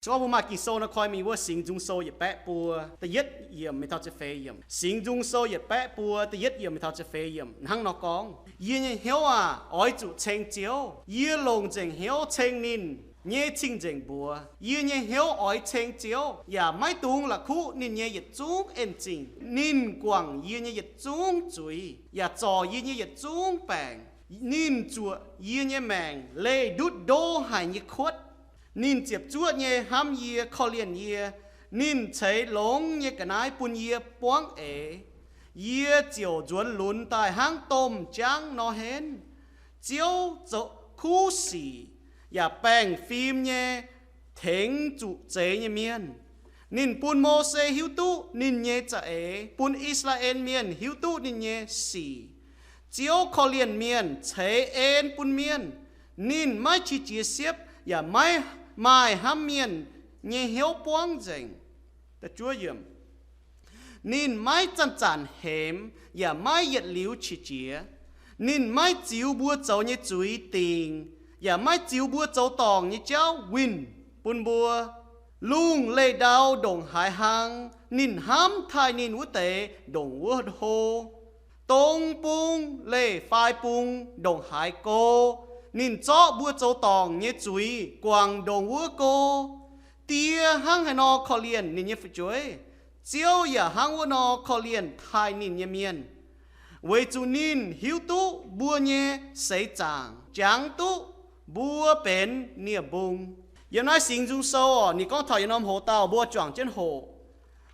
Se gorngv mbuo maaih Ging-Sou nor, koi mingh wuov Singx Nzung Sou yietc baeqv buo da'yietv yiemc mingh taux ziepc feix yiemc. Singx Nzung Sou yietc baeqv buo da'yietv yiemc mingh taux ziepc feix yiemc hnangv nor gorngv, Yie nyei hnyouv aah! Oix zuqc ceng Ziouv. Yie longc nzengc hnyouv ceng ninh nyei cing-nzengc mbuox. Yie nyei hnyouv oix ceng Ziouv, yaac maiv dungx la'kuqv ninh nyei yietc zungv en zingh. Ninh guangc yie nyei yietc zungv zuiz, yaac zorc yie nyei yietc zungv baengc. Ninh zuoqc yie nyei maengc leih ndutv ndo haic nyei kuotv. Ninh ziepc zuoqv nyei hnamv yie, korv-lienh yie. Ninh ceix longx nyei ga'naaiv bun yie buangv eix. Yie ziouc nzuonx lunx daaih hnangv domh jaangv nor henv. Ziouv zoux kuv sic yaac baengh fim nyei tengx zuqc zeix nyei mienh. Ninh bun Mose hiuv duqv ninh nyei za'eix, bun I^saa^laa^en Mienh hiuv duqv ninh nyei sic. Ziouv korv-lienh mienh, ceix en bun mienh. Ninh maiv qiex jiez siepv, yaac maiv maaih hnamv mienh nyei hnyouv buangv nzengc. Ninh maiv zanc-zanc hemx, yaac maiv yietc liuz qiex jiez. Ninh maiv ziux mbuo zoux nyei zuiz dingc, yaac maiv ziux mbuo zoux dorngc nyei jauv winh bun mbuo. Lungh leih ndau ndongc haaix hlang, ninh hnamv taaih ninh wuov deix ndongc wuov hlo. Dong bung leih faix bung ndongc haaix go, ninh zorqv mbuo zoux dorngc nyei zuiz guangc ndongc wuov go. Die hnangv haaix nor korv-lienh ninh nyei fu'jueiv, Ziouv yaac hnangv wuov nor korv-lienh taaih ninh nyei mienh, weic zuqc ninh hiuv duqv mbuo nyei seix zaangc, jangx duqv mbuo benx nie-mbung. Yiem naaiv Singx Nzung Sou oc, ninh gorngv taux yietc norm hoc-dauh mbuo juangc jienv hoqc.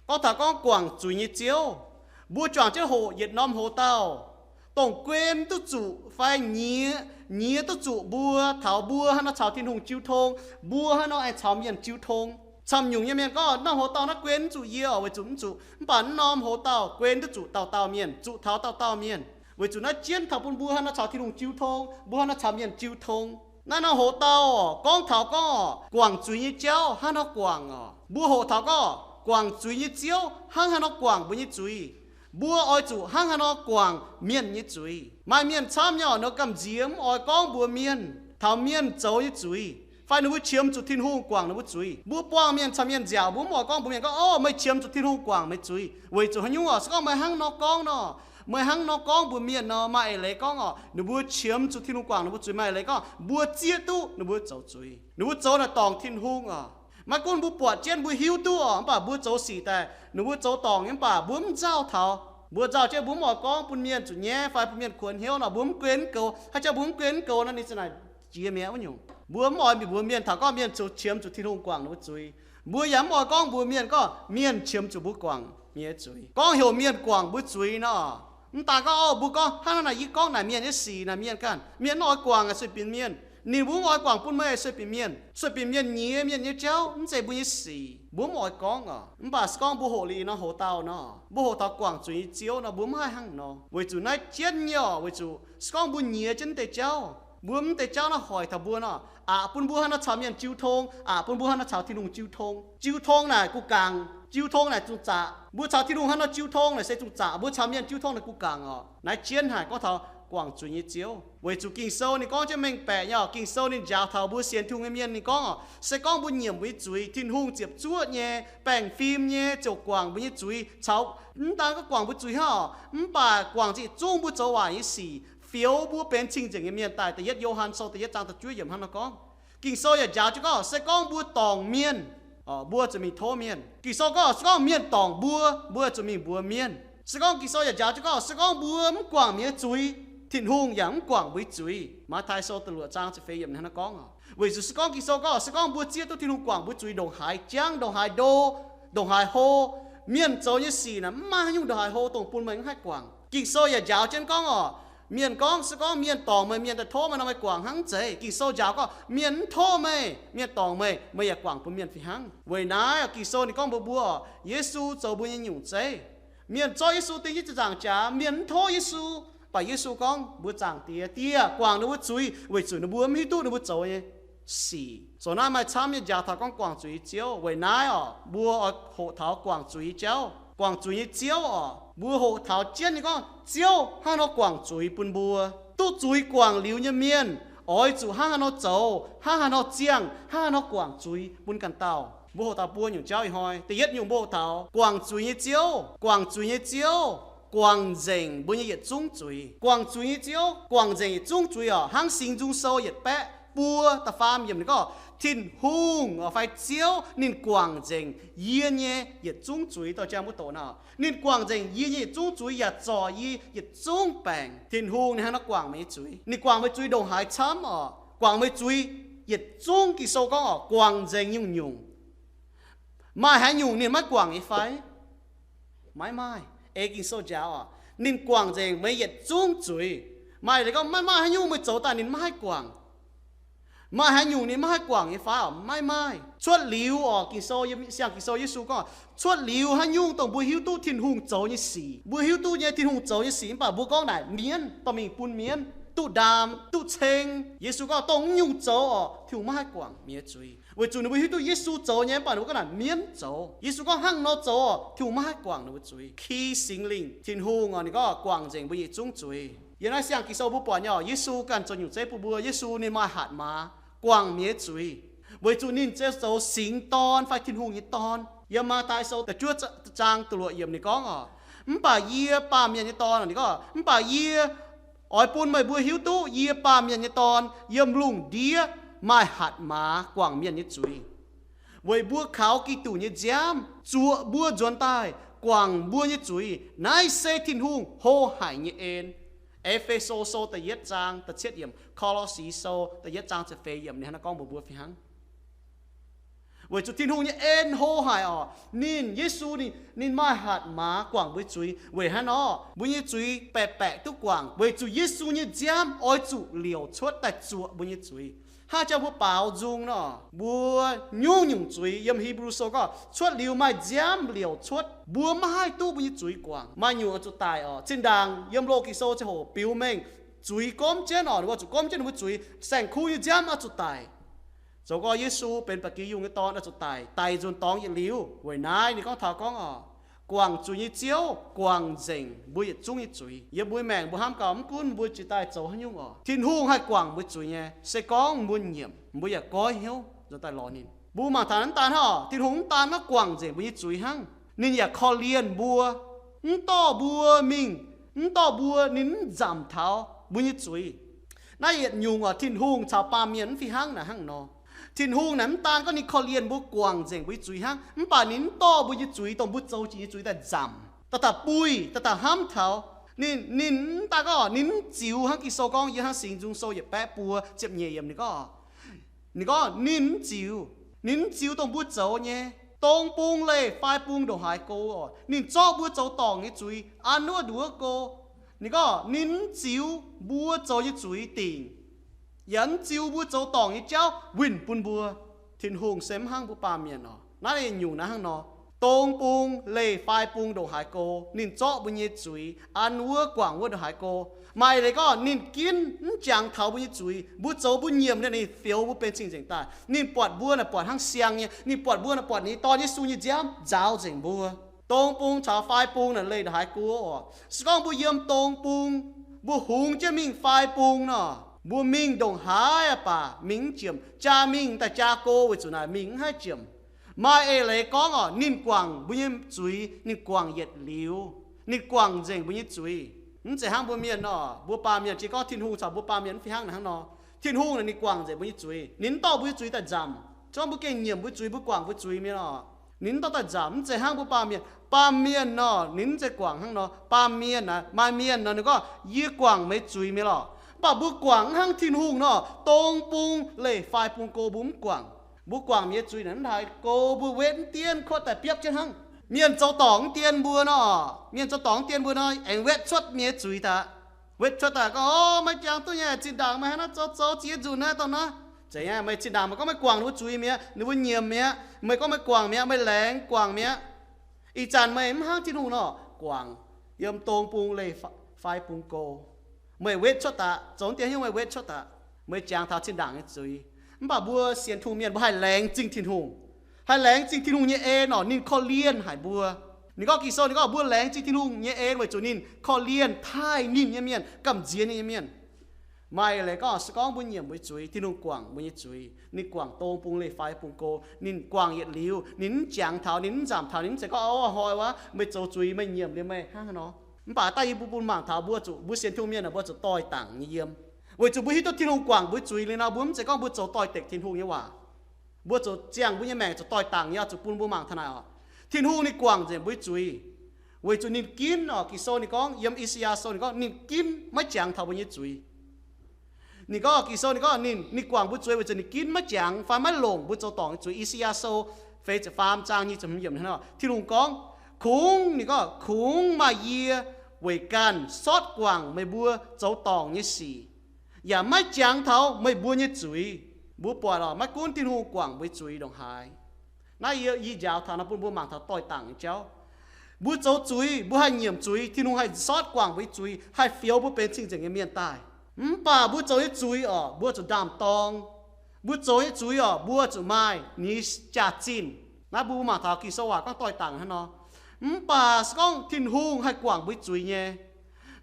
Gorngv taux gorngv guangc zuiz nyei Ziouv, mbuo juangc jienv hoqc yietc norm hoc-dauh, dongh guen duqv zuqc fai nyiex, nyiex duqv zuqc mbuo, taux mbuo haaix nor caux Tin-Hungh jiu tong, mbuo haaix nor aengx caux mienh jiu tong. Camv-nyungc nyei mienh gorngv, norm hoc-dauh naaiv guen mv zuqc yie oc, weic zuqc mv zuqc. Mv baac naaiv norm hoc-dauh guen duqv zuqc dauh dauh mienh, zuqc taux dauh dauh mienh, weic zuqc naaiv jienv taux bun mbuo haaix nor caux Tin-Hungh jiu tong, mbuo haaix nor caux mienh jiu tong. Naaiv norm hoc-dauh gorngv taux gorngv guangc zuiz nyei jauv hnangv haaix nor guangc oc. Mbuo hoqc taux gorngv guangc zuiz nyei Ziouv hnangv haaix nor guangc mbuo nyei zuiz. Mbuo oix zuqc hnangv haaix nor guangc mienh nyei zuiz. Maaih mienh camv nyei oc, ninh gamh nziex mv oix gorngv mbuox mienh taux mienh zoux nyei zuiz, fai ninh mbuo qiemx zuqc Tin-Hungh guangc ninh mbuo zuiz. Mbuo buangh mienh caux mienh nziaauc, mbuo mv oix gorngv mbuox mienh gorngv, Ov, meih qiemx zuqc Tin-Hungh guangc meih zuiz. Weic zuqc haaix nyungc oc? Se gorngv meih hnangv nor gorngv nor, meih hnangv nor gorngv mbuox mienh nor, maaih eix leiz gorngv oc, ninh mbuo qiemx zuqc Tin-Hungh guangc ninh mbuo zuiz. Maaih eix leiz gorngv mbuo zieqv duqv ninh mbuo zoux zuiz, ninh mbuo zoux naaic dorngc Tin-Hungh oc. Maiv gunv mbuo buatc jienv mbuo hiuv duqv oc, mv baac mbuo zoux sic daaih ninh mbuo zoux dorngc nyei, mv baac mbuo mv nzauh taux. Mbuo nzauh jienv mbuo mv oix gorngv bun mienh zuqc nyaiv fai bun mienh kuonx hnyouv nor, mbuo mv guen mv goux. Haaix jauv mbuo mv guen mv goux nor, ninh za'naaic jiex mi'aqv wuov nyungc. Mbuo mv oix mbuox mienh taux gorngv mienh zoux qiemx zuqc Tin-Hungh guangc ninh mbuo zuiz. Mbuo yaac mv oix gorngv mbuox mienh gorngv mienh qiemx zuqc mbuo guangc mienh nyei zuiz. Gorngv heuc mienh guangc mbuo zuiz nor, mv daaih gorngv, Ov, mbuo gorngv hnangv naaic, yie gorngv naaic mienh nyei sic naaic, mienh ganh, mienh mv oix guangc aqv, sueih binc mienh. Ninh mbuo mv oix guangc bun meih, sueih binc mienh. Sueih binc mienh nyiex mienh nyei jauv, mv zeiz mbuo nyei sic. Mbuo mv oix gorngv oc. Mv baac se gorngv mbuo hoqc liuz ih norm hoc-dauh nor, mbuo hoqc taux guangc zuiz nyei Ziouv nor, mbuo mv haih hnangv nor. Weic zuqc naaiv jienv nyei oc, weic zuqc se gorngv mbuo nyiex jienv mv deix jauv, mbuo mv deix jauv naaiv hoic taux mbuo nor, aqc bun mbuo haaix nor caux mienh jiu tong, aqc bun mbuo haaix nor caux Tin-Hungh jiu tong. Jiu tong naaic guh gangc, jiu tong naaic zungh zaqc. Mbuo caux Tin-Hungh haaix nor jiu tong naaic se zungh zaqc, mbuo caux mienh jiu tong naaic guh gangc oc. Naaiv jienv haic gorngv taux guangc zuiz nyei Ziouv. Weic zuqc Ging-Sou ninh gorngv jienv mengh baeqc nyei oc. Ging-Sou ninh njaaux taux mbuo sienx Tin-Hungh nyei mienh, ninh gorngv oc, se gorngv mbuo nyiemc mbuo nyei zuiz, Tin-Hungh ziepc zuoqv nyei, baengh fim nyei, ziouc guangc mbuo nyei zuiz, caux mv daan gorngv guangc mbuo zuiz hnangv oc, mv baac guangc zieqc zungv mbuo zoux waaic nyei sic, fioux mbuo benx cing-nzengc nyei mienh daaih. Da'yietv Yo^han Sou da'yietv zaang da'juov yiemc hnangv nor gorngv. Ging-Sou yaac njaaux jienv gorngv, se gorngv mbuo dorngc mienh, mbuo zuqc mingh tov mienh. Ging-Sou gorngv, se gorngv mienh dorngc mbuo, mbuo zuqc mingh mbuox mienh. Se gorngv Ging-Sou yaac njaaux jienv gorngv, se gorngv mbuo mv guangc mienh nyei zuiz, Tin-Hungh yaac mv guangc mbuo nyei zuiz. Matv^tai Sou da'luoqc zaang ziepc feix yiemc hnangv naaiv gorngv oc. Weic zuqc se gorngv Ging-Sou gorngv, se gorngv mbuo zieqv duqv Tin-Hungh guangc mbuo zuiz ndongc haaix jangv, ndongc haaix ndo, ndongc haaix hlo, mienh zoux nyei sic naaic mv maaih haaix nyungc ndongc haaix hlo dongh bun meih mv haih guangc. Ging-Sou yaac njaaux jienv gorngv oc, mienh gorngv, se gorngv mienh dorngc meih, mienh daaih tov meih nor, meih guangc hnangv mv zeiz. Ging-Sou njaaux gorngv, mienh mv tov meih, mienh dorngc meih, meih yaac guangc bun mienh fih hnangv. Weic naaiv oc, Ging-Sou ninh gorngv mbuox mbuo oc, Yesu zoux mbuo nyei nyungc zeiv. Mienh zorqv Yesu ding jienv ziepc nzaangc jaax, mienh mv tov Yesu, mv baac Yesu gorngv, mbuox Zaangc Diex, Diex, guangc ninh mbuo zuiz, weic zuqc ninh mbuo mv hiuv duqv ninh mbuo zoux nyei sic. Zoux naaiv maaih camv nyei njaaux taux gorngv guangc zuiz nyei Ziouv. Weic naaiv oc, mbuo oix hoqc taux guangc zuiz nyei jauv, guangc zuiz nyei Ziouv oc. Mbuo hoqc taux jienv nyei gorngv Ziouv hnangv haaix nor guangc zuiz bun mbuo. Duqv zuiz guangc liuz nyei mienh oix zuqc hnangv haaix nor zoux, hnangv haaix nor ziangh, hnangv haaix nor guangc zuiz bun ganh dauh. Mbuo hoqc taux buo nyungc jauv ih hnoi. Da'yietv nyungc mbuo hoqc taux guangc zuiz nyei Ziouv, guangc zuiz nyei Ziouv guangc nzengc mbuo nyei yietc zungv zuiz. Guangc zuiz nyei Ziouv guangc nzengc yietc zungv zuiz oc. Hnangv Singx Nzung Sou yietc baeqv buo da'faam yiemc ninh gorngv, Tin-Hungh fai Ziouv ninh guangc nzengc yie nyei yietc zungv zuiz. Dorh jang mbuo doqc nor, ninh guangc nzengc yie nyei yietc zungv zuiz yaac zorc yie yietc zungv baengc. Tin-Hungh ninh hnangv nor guangc meih nyei zuiz. Ninh guangc meih zuiz ndongc haaix camv oc? Guangc meih zuiz yietc zungv, Ging-Sou gorngv oc, guangc nzengc nyungc-nyungc. Maaih haaix nyungc ninh maiv guangc nyei fai? Maiv maaih. Ei Ging-Sou njaaux oc, ninh guangc nzengc meih yietc zungv zuiz. Maaih leiz gorngv maiv maaih haaix nyungc meih zoux daaih ninh maiv haih guangc. Maaih haaix nyungc ninh maiv haih guangc nyei fai oc? Maiv maaih. Cuotv liuz oc, Ging-Sou, siang Ging-Sou Yesu gorngv, cuotv liuz haaix nyungc dongh mbuo hiuv duqv Tin-Hungh zoux nyei sic, mbuo hiuv duqv nyei Tin-Hungh zoux nyei sic, mv baac mbuo gorngv naaic mienv dorh mingh bun mienv duqv ndaam duqv ceng. Yesu gorngv dongh nyungc zoux oc, Tin-Hungh maiv haih guangc mienh nyei zuiz. Weic zuqc ninh mbuo hiuv duqv Yesu zoux nyei, mv baac ninh mbuo gorngv naaic mienv zoux. Yesu gorngv hnangv nor zoux oc, Tin-Hungh maiv haih guangc ninh mbuo zuiz. Ki Singx Lingh, Tin-Hungh oc, ninh gorngv guangc nzengc mbuo yietc zungv zuiz. Yiem naaiv siang Ging-Sou mbuo buatc nyei oc, Yesu ganh zoux nyungc zeiv bun mbuo. Yesu ninh maaih hatc maaz guangc mienh nyei zuiz, weic zuqc ninh se zoux singx dorn fai Tin-Hungh nyei Dorn. Yiem Matv^tai Sou da'juov zaang da'luoqc yiemc ninh gorngv oc, mv baac yie, Baamh Mienh nyei Dorn, ninh gorngv, mv baac yie oix bun meih mbuo hiuv duqv yie, Baamh Mienh nyei Dorn, yiem lungh ndiev maaih hatc maaz guangc mienh nyei zuiz, weic mbuo kaux Giduc nyei nziaamv zuoqc mbuo nzuonx daaih guangc mbuo nyei zuiz. Naaiv se Tin-Hungh hlo haic nyei en. E^fe^so Sou da'yietv zaang da'cietv yiemc, Ko^lo^si Sou da'yietv zaang ziepc feix yiemc ninh hnangv naaiv gorngv mbuox mbuo fih hnangv. Weic zuqc Tin-Hungh nyei en hlo haic oc. Ninh, Yesu ninh, ninh maaih hatc maaz guangc mbuo zuiz. Weic hnangv nor mbuo nyei zuiz baeqc baeqc duqv guangc, weic zuqc Yesu nyei nziaamv oix zuqc liouc cuotv daaih zuoqc mbuo nyei zuiz. Hnangv jang mbuo baaux nzung nor, mbuo nyungc-nyungc zuiz, yiem Hipv^lu Sou gorngv, cuotv liuz maaih nziaamv liouc cuotv, mbuo maiv haih duqv mbuo nyei zuiz guangc. Maaih nyungc oix zuqc daic oc. Zinh ndaangc yiem Loz-Ging Sou ziangh hoc biux mengh zuiz gomv jienv oc, ninh mbuo zuqc gomv jienv ninh mbuo zuiz. Saeng-kuv nyei nziaamv oix zuqc daic. Zoux gorx Yesu benx ba'gi yungh nyei Dorn oix zuqc daic, daic nzuonx dorngx yietc liuz. Weic naaiv ninh gorngv taux gorngv oc, guangc zuiz nyei Ziouv guangc nzengc mbuo yietc zungv nyei zuiz. Yiem mbuo maengc mbuo hnamv gaax, mv gunv mbuo jiex daaih zoux haaix nyungc oc, Tin-Hungh haih guangc mbuo zuiz nyei. Se gorngv mbuo nyiemc, mbuo yaac goiv hnyouv nzuonx daaih lorz ninh. Mbuo mangc taux naaiv daan hnangv oc, Tin-Hungh mv daan maiv guangc nzengc mbuo nyei zuiz hnangv, ninh yaac korv-lienh mbuo, mv dorh mbuo mingh, mv dorh mbuo, ninh mv nzamc taux mbuo nyei zuiz. Naaiv yietc nyungc oc, Tin-Hungh caux baamh mienh mv fih hnangv naaic hnangv nor. Tin-Hungh naaic mv daan gorngv ninh korv-lienh mbuo guangc nzengc mbuo nyei zuiz hnangv, mv baac ninh mv dorh mbuo nyei zuiz, dongh mbuo zoux jiex nyei zuiz daaih nzamc, daaih daaih buih, daaih daaih hnamv taux. Ninh, ninh mv daan gorngv ninh mv ziux hnangv Ging-Sou gorngv, yiem hnangv Singx Nzung Sou yietc baeqv buo ziepc nyeic yiemc ninh gorngv, ninh gorngv ninh mv ziux. Ninh mv ziux dongh mbuo zoux nyei. Dong bung leih fai bung ndongc haaix go oc, ninh zorqv mbuo zoux dorngc nyei zuiz an wuov nduov go. Ninh gorngv ninh mv ziux mbuo zoux nyei zuiz dingc, yaac mv ziux mbuo zoux dorngc nyei jauv winh bun mbuo. Tin-Hungh se mv hnangv mbuo baamh mienh oc. Naaiv nyungc naaiv hnangv nor, dong bung leih fai bung ndongc haaix go, ninh zorqv mbuo nyei zuiz an wuov guangc wuov ndongc haaix go. Maaih leiz gorngv ninh ginv mv jangx taux mbuo nyei zuiz, mbuo zoux mbuo nyiemc ninh, ninh fioux mbuo benx cing-nzengc daaih. Ninh buatc mbuo naaic buatc hnangv siang nyei, ninh buatc mbuo naaic buatc ninh Dorn Yesu nyei nziaamv nzaaux nzengc mbuo. Dong bung caux fai bung naaic leih ndongc haaix go oc. Se gorngv mbuo yiem dong bung, mbuo hungx jienv mingh fai bung nor, mbuo mingh ndongc haaix aqv baac mingh mv jiemc, jaa mingh daaih jaa go, weic zuqc naaic mingh mv haih jiemc. Maaih eix leiz gorngv oc, ninh guangc mbuo nyei zuiz, ninh guangc yietc liuz, ninh guangc nzengc mbuo nyei zuiz. Mv zeiz hnangv mbuo mienh nor, mbuo baamh mienh jiex gorngv Tin-Hungh caux mbuo baamh mienh mv fih hnangv naaic hnangv nor. Tin-Hungh naaic ninh guangc nzengc mbuo nyei zuiz, ninh mv dorh mbuo nyei zuiz daaih nzamc. Se gorngv mbuo gengh nyiemc mbuo nyei zuiz, mbuo guangc mbuo nyei zuiz mi'aqv nor, ninh mv dorh daaih nzamc. Mv zeiz hnangv mbuo baamh mienh. Baamh mienh nor, ninh mv zeiz guangc hnangv nor. Baamh mienh naaic, maaih mienh nor ninh gorngv, yie guangc meih zuiz mi'aqv lorqc. Mv baac mbuo guangc mv hnangv Tin-Hungh nor, dong bung leih fai bung go mbuo mv guangc. Mbuo guangc mienh nyei zuiz naaic mv haiz go, mbuo wetv mv dien, kuotv daaih biopv jienv hnangv. Mienh zoux dorngc mv dien mbuo nor, mienh zoux dorngc mv dien mbuo nor, aengx wetv cuotv mienh nyei zuiz daaih. Wetv cuotv daaih gorngv, o, meih jangx duqv nyei, zinh ndaangc meih hnangv naaiv zoux, zoux ziex nzunc naaiv dongh naaiv. Zeiz nyei, meih zinh ndaangc meih gorngv meih guangc ninh mbuo zuiz mi'aqv, ninh mbuo nyiemc mi'aqv. Meih gorngv meih guangc mi'aqv, meih laengz guangc mi'aqv. Ih zanc meih mv hnangv Tin-Hungh nor, guangc yiem dong bung leih fai bung go. Meih wetv cuotv daaih, zoux dien hnyouv meih wetv cuotv daaih, meih jangx taux zinh ndaangc nyei zuiz. Mv baac mbuo sienx Tin-Hungh mienh mbuo haih laengz zingh Tin-Hungh. Haih laengz zingh Tin-Hungh nyei en nor, ninh korv-lienh haic mbuo. Ninh gorngv, Ging-Sou ninh gorngv mbuo laengz zingh Tin-Hungh nyei en weic zuqc ninh korv-lienh taaih ninh nyei mienh, gamh nziex ninh nyei mienh. Maaih leiz gorngv se gorngv mbuo nyiemc mbuo nyei zuiz, Tin-Hungh guangc mbuo nyei zuiz. Ninh guangc dong bung leiz-fai bung go. Ninh guangc yietc liuz, ninh mv jangx taux, ninh mv nzamc taux, ninh mv zeiz gorngv, Ov, hnoi wuov meih zoux zuiz, meih nyiemc liuz meih hnangv haaix nor. Mv baac daaih yie mbuo bun mangc taux mbuo zuqc, mbuo sienx Tin-Hungh mienh naaic mbuo zuqc doix-dangc nyei yiem, weic zuqc mbuo hiuv duqv Tin-Hungh guangc mbuo zuiz liuz nor, mbuo mv zeiz gorngv mbuo zoux doix-dekc Tin-Hungh nyei waac. Mbuo zoux ziangh mbuo nyei maengc zoux doix-dangc nyei oix zuqc bun mbuo mangc taux naaic oc. Tin-Hungh ninh guangc nzengc mbuo nyei zuiz, weic zuqc ninh ginv oc. Ging-Sou ninh gorngv, yiem I^saa^yaa Sou ninh gorngv ninh ginv maiv jangx taux mbuo nyei zuiz. Ninh gorngv, Ging-Sou ninh gorngv ninh, ninh guangc mbuo zuiz weic zuqc ninh ginv maiv jangx fai maiv longc mbuo zoux dorngc nyei zuiz. I^saa^yaa Sou feix ziepc faam zaang nyic ziepc hmz yiemc hnangv nor, Tin-Hungh gorngv, kungx, ninh gorngv, kungx maaih yie weic ganh sortv guangc meih mbuo zoux dorngc nyei sic, yaac maiv jangx taux meih mbuo nyei zuiz. Mbuo buatc oc, maiv gunv Tin-Hungh guangc mbuo nyei zuiz ndongc haaix. Naaiv yie, yie njaaux taux naaiv bun mbuo mangc taux doix-dangc nyei jauv. Mbuo zoux zuiz, mbuo haih nyiemc zuiz, Tin-Hungh haih sortv guangc mbuo nyei zuiz, haih fioux mbuo benx cing-nzengc nyei mienh daaih. Mv baac mbuo zoux nyei zuiz oc, mbuo zuqc ndaam-dorng. Mbuo zoux nyei zuiz oc, mbuo zuqc maaih ni jaax-zinh. Naaiv mbuo mangc taux Ging-Sou waac gorngv doix-dangc hnangv nor. Mv baac se gorngv Tin-Hungh haih guangc mbuo zuiz nyei.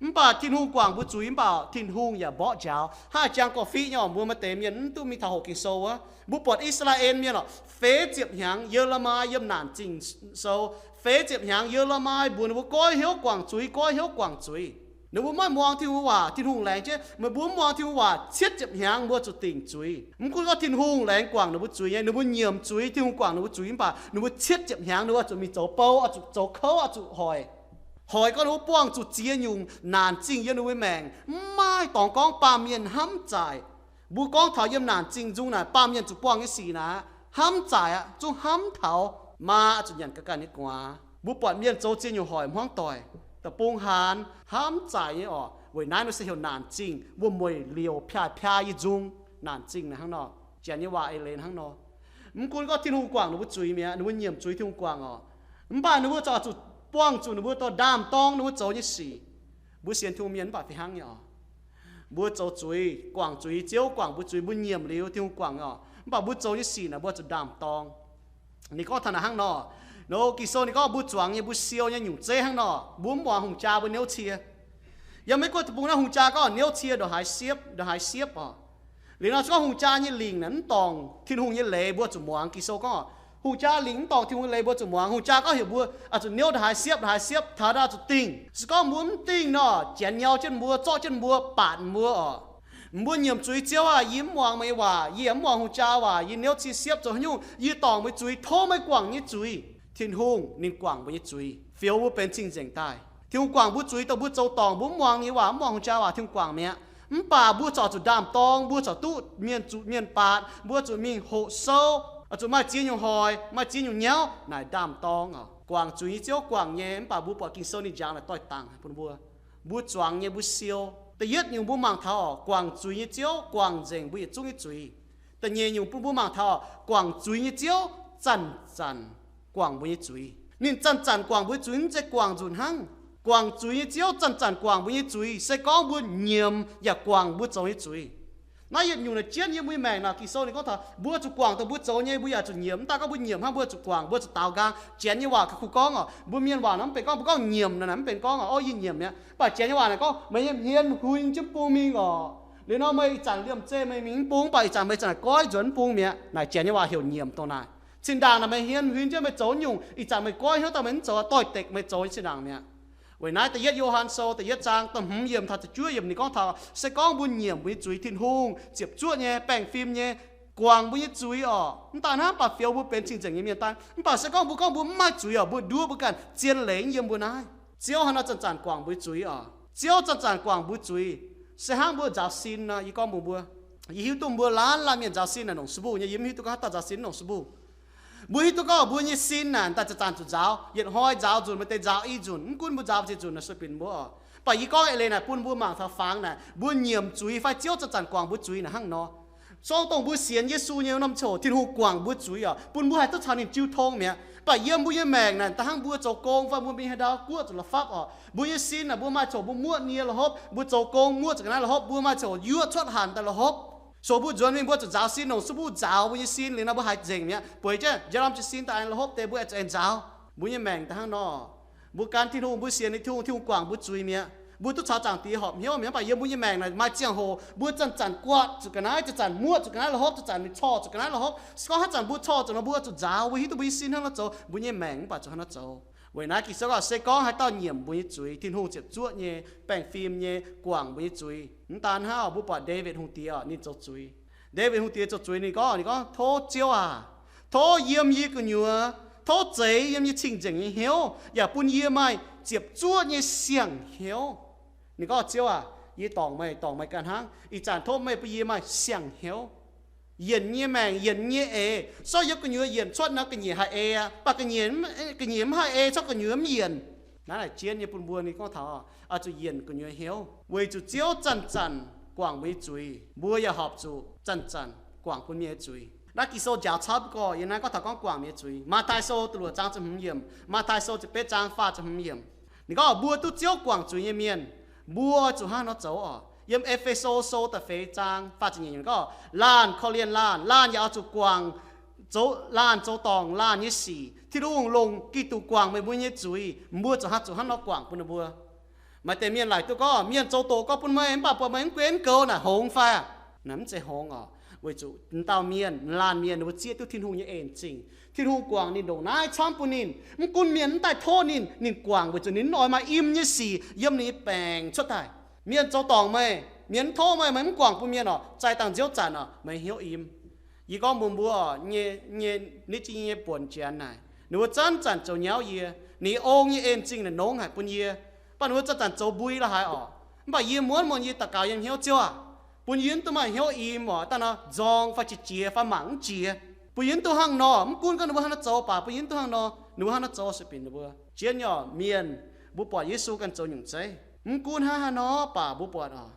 Mv baac Tin-Hungh guangc mbuo zuiz, mv baac Tin-Hungh yaac mborqv njaaux. Haih jangx gorqv-fiqv nyei oc, mbuo maaih deix mienh mv duqv mingh taux hoqc Ging-Sou wuov. Mbuo buatc I^saa^laa^en mienh oc, feix ziepc hnyangx Ye^le^mi yiem Naanc Zingh Sou, feix ziepc hnyangx Ye^le^mi mbuox ninh mbuo goiv hnyouv guangc zuiz, goiv hnyouv guangc zuiz. Ninh mbuo maiv muangx Tin-Hungh waac. Tin-Hungh laengz jienv, meih mbuo mv muangx Tin-Hungh waac, cietv ziepc hnyangx mbuo zuqc dingc zuiz. Mv gunv gorngv Tin-Hungh laengz guangc ninh mbuo zuiz nyei, ninh mbuo nyiemc zuiz, Tin-Hungh guangc ninh mbuo zuiz, mv baac ninh mbuo cietv ziepc hnyangx ninh mbuo zuqc mingh zoux bou, oix zuqc zoux kouv, oix zuqc hoic. Hoic gorngv ninh mbuo buangh zuqc ziex nyungc naanc zingh yiem ninh mbuo maengc, mv maaih dorngx gorngv baamh mienh hnamv zaaic. Mbuo gorngv taux yiem naanc zingh nzung naaic, baamh mienh zuqc buangh nyei sic naaic, hnamv zaaic aqv, zungv hnamv taux maa zuqc nyanc ga'ganh nyei gu'nguaaz. Mbuo buatc mienh zoux ziex nyungc hoic hmuangv doic, da'bung haanz, hnamv zaaic nyei oc. Weic naaiv nor se heuc naanc zingh, wuom-mueic liouc piaaih-piaa yie nzung. Naanc zingh naaic hnangv nor, janx nyei waac eix leiz hnangv nor. Mv gunv gorngv Tin-Hungh guangc ninh mbuo zuiz mi'aqv, ninh mbuo nyiemc zuiz Tin-Hungh guangc oc, mv baac ninh mbuo zungv zuqc buangh zuqc ninh mbuo dorh ndaam-dorng ninh mbuo zoux nyei sic. Mbuo sienx Tin-Hungh mienh mv baac fih hnangv nyei oc. Mbuo zoux zuiz, guangc zuiz, Ziouv guangc mbuo zuiz, mbuo nyiemc liuz Tin-Hungh guangc oc, mv baac mbuo zoux nyei sic naaic mbuo zuqc ndaam-dorng. Ninh gorngv taux naaic hnangv nor, nor Ging-Sou ninh gorngv mbuo zuangx nyei, mbuo siou nyei nyungc zeiv hnangv nor, mbuo mv muangx hungh jaa mbuo niouv cie. Yiem Meiv Guoqv deic-bung naaiv hungh jaa gorngv niouv cie ndongc haaix siepv, ndongc haaix siepv oc. Liuz nor se gorngv hungh jaa nyei lingc naaic mv dorngc Tin-Hungh nyei leiz mbuo zuqc muangx. Ging-Sou gorngv hungh jaa lingc mv dorngc Tin-Hungh nyei leiz mbuo zuqc muangx. Hungh jaa gorngv heuc mbuo zuqc niouv ndongc haaix siepv, ndongc haaix siepv taux ndau zuqc dingh. Se gorngv mbuo mv dingh nor, janx nyau jienv mbuo, zorqv jienv mbuo, baatc mbuo oc. Mbuo nyiemc zuiz, Ziouv aah! Yie mv muangx meih nyei waac, yie mv muangx hungh jaa waac, yie niouv cie siepv zoux haaix nyungc, yie dorngc meih zuiz, tov meih guangc nyei zuiz. Tin-Hungh ninh guangc mbuo nyei zuiz, fioux mbuo benx cing-nzengc daaih. Tin-Hungh guangc mbuo zuiz dongh mbuo zoux dorngc, mbuo mv muangx ninh nyei waac, mv muangx hungh jaa waac, Tin-Hungh guangc mi'aqv. Mv baac mbuo corc zuqc ndaam-dorng, mbuo corc duqv mienh zuqc mienh baatc, mbuo zuqc mingh hoqc sou, zuqc maaih ziex nyungc hoic, maaih ziex nyungc nyauv naaic ndaam-dorng oc. Guangc zuiz nyei Ziouv guangc nyei, mv baac mbuo buatc Ging-Sou ninh njaaux naaic doix-dangc bun mbuo. Mbuo zuangx nyei mbuo siou. Da'yietv nyungc mbuo mangc taux oc, guangc zuiz nyei Ziouv guangc nzengc mbuo yietc zungv nyei zuiz. Da'nyeic nyungc bun mbuo mangc taux oc, guangc zuiz nyei Ziouv zanc-zanc guangc mbuo nyei zuiz. Ninh zanc-zanc guangc mbuo nyei zuiz, mv zeiz guangc nzunc hnangv. Guangc zuiz nyei Ziouv zanc-zanc guangc mbuo nyei zuiz se gorngv mbuo nyiemc yaac guangc mbuo zoux nyei zuiz. Naaiv yietc nyungc naaic jienv yiem mbuo nyei maengc naaic, Ging-Sou ninh gorngv taux mbuo zuqc guangc dongh mbuo zoux nyei, mbuo yaac zuqc nyiemc. Mv daan gorngv mbuo nyiemc hnangv, mbuo zuqc guangc, mbuo zuqc daaux nqaang. Janx nyei waac kungx gorngv oc, mbuo mienh waac nor mv benx gorngv, mbuo gorngv nyiemc naaic mv benx gorngv oc, O, yie nyiemc mi'aqv. Mv baac Janx nyei waac naaic gorngv meih nyei hmien huin jienv bung mingh oc. Liuz nor meih ih zanc liemh zeih meih mingh mv bung, mv baac ih zanc meih zanc naaic goiv nzuonx mv bung mi'aqv. Naaic Janx nyei waac heuc nyiemc dongh naaic. Zinh ndaangc naaic meih hmien huin jienv meih zoux nyungc, ih zanc meih goiv hnyouv daaih meih mv zoux, doix-dekc meih zoux zinh ndaangc mi'aqv. Weic naaiv da'yietv Yo^han Sou da'yietv zaang da'hmz yiemc taux da'juov yiemc ninh gorngv taux se gorngv mbuo nyiemc mbuo nyei zuiz, Tin-Hungh ziepc zuoqv nyei, baengh fim nyei, guangc mbuo nyei zuiz oc. Mv daan hnangv, mv baac fioux mbuo benx cing-nzengc nyei mienh daaih. Mv baac se gorngv mbuo gorngv mbuo mv maaih zuiz oc, mbuo nduov mbuo ganh, zien leiz yiem mbuo naaiv. Ziouv haaix nor zanc-zanc guangc mbuo nyei zuiz oc? Ziouv zanc-zanc guangc mbuo zuiz se hnangv mbuo nzaaux sin nor. Yie gorngv mbuox mbuo, yie hiuv duqv mbuo laanh laanh mienh nzaaux sin naaic longc sou mbuv nyei. Yie mv hiuv duqv gorngv haaix dauh nzaaux sin longc sou mbuv. Mbuo hiuv duqv gorngv mbuo nyei sin naaic daaih zanc-zanc zuqc nzaaux, yietc hnoi nzaaux nzunc, maaih deix nzaaux i nzunc. Mv gunv mbuo nzaaux ziex nzunc naaic sueih binc mbuo oc. Mv baac yie gorngv eix leiz naaic bun mbuo mangc taux fangx naaic, mbuo nyiemc zuiz fai Ziouv zanc-zanc guangc mbuo zuiz naaic hnangv nor. Zorqv dongh mbuo sienx Yesu nyei norm ziangh hoc Tin-Hungh guangc mbuo zuiz oc, bun mbuo haih duqv caux ninh jiu tong mi'aqv. Mv baac yiem mbuo nyei maengc naaic, da'hnangv mbuo zoux gong fai mbuo mingh haaix ndau guoqv zuqc la'fapv oc, mbuo nyei sin naaic mbuo maaih ziangh hoc mbuo muoqv nie la'hopv, mbuo zoux gong muoqv zuqc ga'naaiv la'hopv, mbuo maaih ziangh hoc yuoqv cuotv hanc daaih la'hopv. So mbuo nzuonx mingh mbuo zuqc nzaaux sin longc sou mbuv nzaaux mbuo nyei sin liuz nor mbuo haiz nzengc mi'aqv. Bueix jienv njang norm jiez sin daaih aengx la'hopv deix mbuo aengx zuqc aengx nzaaux. Mbuo nyei maengc da'hnangv nor. Mbuo gan Tin-Hungh, mbuo sienx Tin-Hungh, Tin-Hungh guangc mbuo zuiz mi'aqv. Mbuo duqv caux Zaangc Diex horpc hnyouv mienh, mv baac yiem mbuo nyei maengc naaic maaih ziangh hoc mbuo zanc-zanc guatc zuqc ga'naaiv, zanc-zanc muoqv zuqc ga'naaiv, la'hopv zanc-zanc ninh corc zuqc ga'naaiv la'hopv. Se gorngv haaix zanc mbuo corc zuqc nor, mbuo oix zuqc nzaaux, mbuo hiuv duqv mbuo nyei sin hnangv nor zoux, mbuo nyei maengc mv baac zuqc hnangv nor zoux. Weic naaiv Ging-Sou gorngv, se gorngv haaix dauh nyiemc mbuo nyei zuiz, Tin-Hungh ziepc zuoqv nyei baengh fim nyei guangc mbuo nyei zuiz. Mv daan hnangv, mbuo buatc Ndaawitv Hungh Diex oc, ninh zoux zuiz. Ndaawitv Hungh Diex zoux zuiz ninh gorngv, ninh gorngv, Tov Ziouv aac, tov yiem yie gu'nyuoz, tov zeix yiem yie cing-nzengc nyei hnyouv, yaac bun yie maaih ziepc zuoqv nyei siang-hnyouv. Ninh gorngv, Ziouv aac, yie dorngc meih, dorngc meih ganh hnangv. Ih zanc tov meih bun yie maaih siang-hnyouv. Yienc nyei maengc, yienc nyei eix, sortv yiem gu'nyuoz yienc cuotv nor ga'nyiec haih ei aqv, mv baac ga'nyiec, ga'nyiec mv haih ei, cuotv gu'nyuoz mv yienc. Naaiv naaic jienv nyei bun mbuo, ninh gorngv taux oix zuqc yienc gu'nyuoz hnyouv, weic zuqc Ziouv zanc-zanc guangc mbuo nyei zuiz, mbuo yaac horpc zuqc zanc-zanc guangc bun mienh nyei zuiz. Naaiv Ging-Sou njaaux camv gorqv yiem naaiv gorngv taux gorngv guangc mienh nyei zuiz. Matv^taai Sou da'luoqc zaang ziepc hmz yiemc, Matv^taai Sou ziepc betv zaang faah ziepc hmz yiemc. Ninh gorngv mbuo duqv Ziouv guangc zuiz nyei mienh, mbuo oix zuqc hnangv nor zoux oc. Yiem E^fe^so Sou da'feix zaang faah ziepc nyeic yiemc gorngv, laanh korv-lienh laanh, laanh yaac oix zuqc guangc zoux laanh zoux dorngc laanh nyei sic. Tin-Hungh longc Giduc guangc meih mbuo nyei zuiz, mbuo zuqc hnangv, zuqc hnangv nor guangc bun ninh mbuo. Maaih deix mienh laaic duqv gorngv, mienh zoux doqc gorngv bun meih mv baac buatc meih mv gunv goux naaic hngongx fai? Naaiv mv zeiz hngongx oc. Weic zuqc m'dauh mienh, m'laanh mienh ninh mbuo zieqv duqv Tin-Hungh nyei en zingh. Tin-Hungh guangc ninh ndongc naaiv camv bun ninh. Mv gunv mienh mv daaih tov ninh, ninh guangc weic zuqc ninh mv oix maaih im nyei sic yiem ninh nyei baengc cuotv daaih. Mienh zoux dorngc meih, mienh mv tov meih, meih mv guangc bun mienh oc, zaih dangh nziouv zanc oc, meih hnyouv im. Yie gorngv mbuox mbuo oc, nyei, nyei, nitv zingh nyei buonc janx naaic, ninh mbuo zanc-zanc zoux nyauv yie. Ninh ong nyei en zingh naaic nongx haic bun yie, mv baac ninh mbuo zanc-zanc zoux mbui la'haaix oc. Mv baac yie muonz-muonz yie daux gaux yiem hnyouv, Ziouv aac, bun yie mv duqv maaih hnyouv im oc, daaih nor nzorng fai jiex jiex fai mangc mv jiex. Bun yie mv duqv hnangv nor, mv gunv gorngv ninh mbuo hnangv nor zoux baac bun yie mv duqv hnangv nor, ninh mbuo hnangv nor zoux sueih binc ninh mbuo. Jienv nyei oc, mienh, mbuo buatc Yesu ganh zoux nyungc zeiv. Mv gunv hnangv haaix nor baac mbuo buatc oc,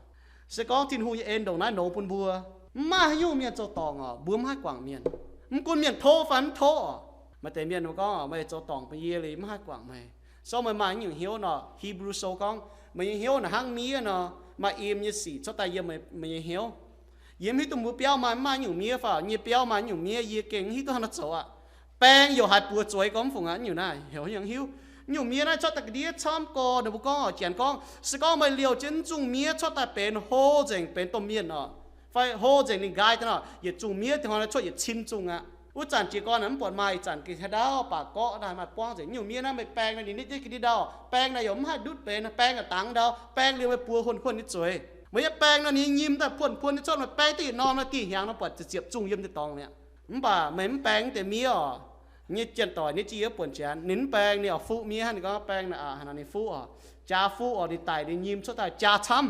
se gorngv Tin-Hungh nyei en ndongc naaiv nongx bun mbuo, mv maaih haaix nyungc mienh zoux dorngc oc, mbuo mv haih guangc mienh. Mv gunv mienh tov fai mv tov oc. Maaih deix mienh mbuo gorngv, meih zoux dorngc bun yie liuz mv haih guangc meih. Se gorngv meih maaih nyungc hnyouv nor, Hipv^lu Sou gorngv, meih nyei hnyouv naaic hnangv miev nor, maaih im nyei sic cuotv daaih yiem meih nyei hnyouv. Yie mv hiuv duqv mbuo biauv maaih, mv maaih nyungc miev fai, nyei biauv maaih nyungc miev, yie gengh mv hiuv duqv hnangv nor zoux aqv. Baeng youc haaix buoz zueiz gorngv mv fungc aqv, nyungc naaiv heuc hnyouv. Nyungc miev naaiv cuotv daaih ga'ndiev camv gorx, ninh mbuo gorngv oc, janx gorngv, se gorngv meih liouh jienv mv zungh miev cuotv daaih benx hlo nzengc, benx domh mienh oc, fai hlo nzengc ninh nqaai daaih nor, yietc zungh miev dingh hnoi cuotv yietc cin zungh aqv. Wuov zanc jiez gorn mv buatc maaih ih zanc ga'haaix ndau baac gorqv naaiv maaih buangv nzengc. Nyungc miev naaiv meih baeng nor ninh nitv jienv ga'ndiev ndau, baeng naaic youc mv haih ndutv benx, baeng naaic dangx ndau, baeng liuz meih buoz huonh huonh nyei zueiz. Meih yaac baeng nor ninh nyim daaih puonh puonh nyei cuotv, meih baeng duqv yietc norm nor dih hnyangx nor buatc ziepc ziepc zungh yiem deix dorngx mi'aqv. Mv baac meih mv baeng deix miev oc, nyei janx-doic nitv zingh yie buonc janx, ninh mv baeng ninh oix fuqv miev hnangv, ninh gorngv baeng naaic aac, haaix nor ninh fuqv oc, jaa fuqv oc, ninh daic ninh nyim cuotv daaih jaa camv.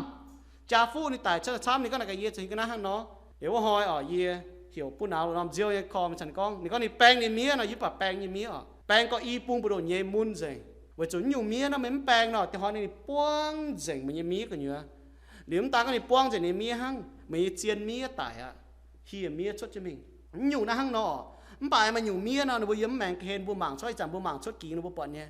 Jaa fuqv ninh daic cuotv daaih camv, ninh gorngv naaic gaax yie, Za'gengh ga'naaiv hnangv nor. Liuz wuov hnoi oc, yie heuc buov nauz norm nziouv nyei korv caux ninh gorngv, ninh gorngv ninh baeng ninh miev nor, yie mv baac baeng nyei miev oc, baeng gorqv i bung mbu'ndongx nyei mun nzengc. Weic zuqc nyungc miev naaiv meih mv baeng nor, dingh hnoi ninh buangv nzengc meih nyei miev gu'nyuoz. Liuz mv daan gorngv ninh buangv nzengc ninh miev hnangv, meih nyei zien miev daic aqv, hieh miev cuotv jienv mingh. Nyungc naaiv hnangv nor. Mv baac maaih nyungc miev nor, ninh mbuo yiem mv maengx ga'hlen mbuo mangc cuotv, ih zanc mbuo mangc cuotv gingx ninh mbuo buatc nyei.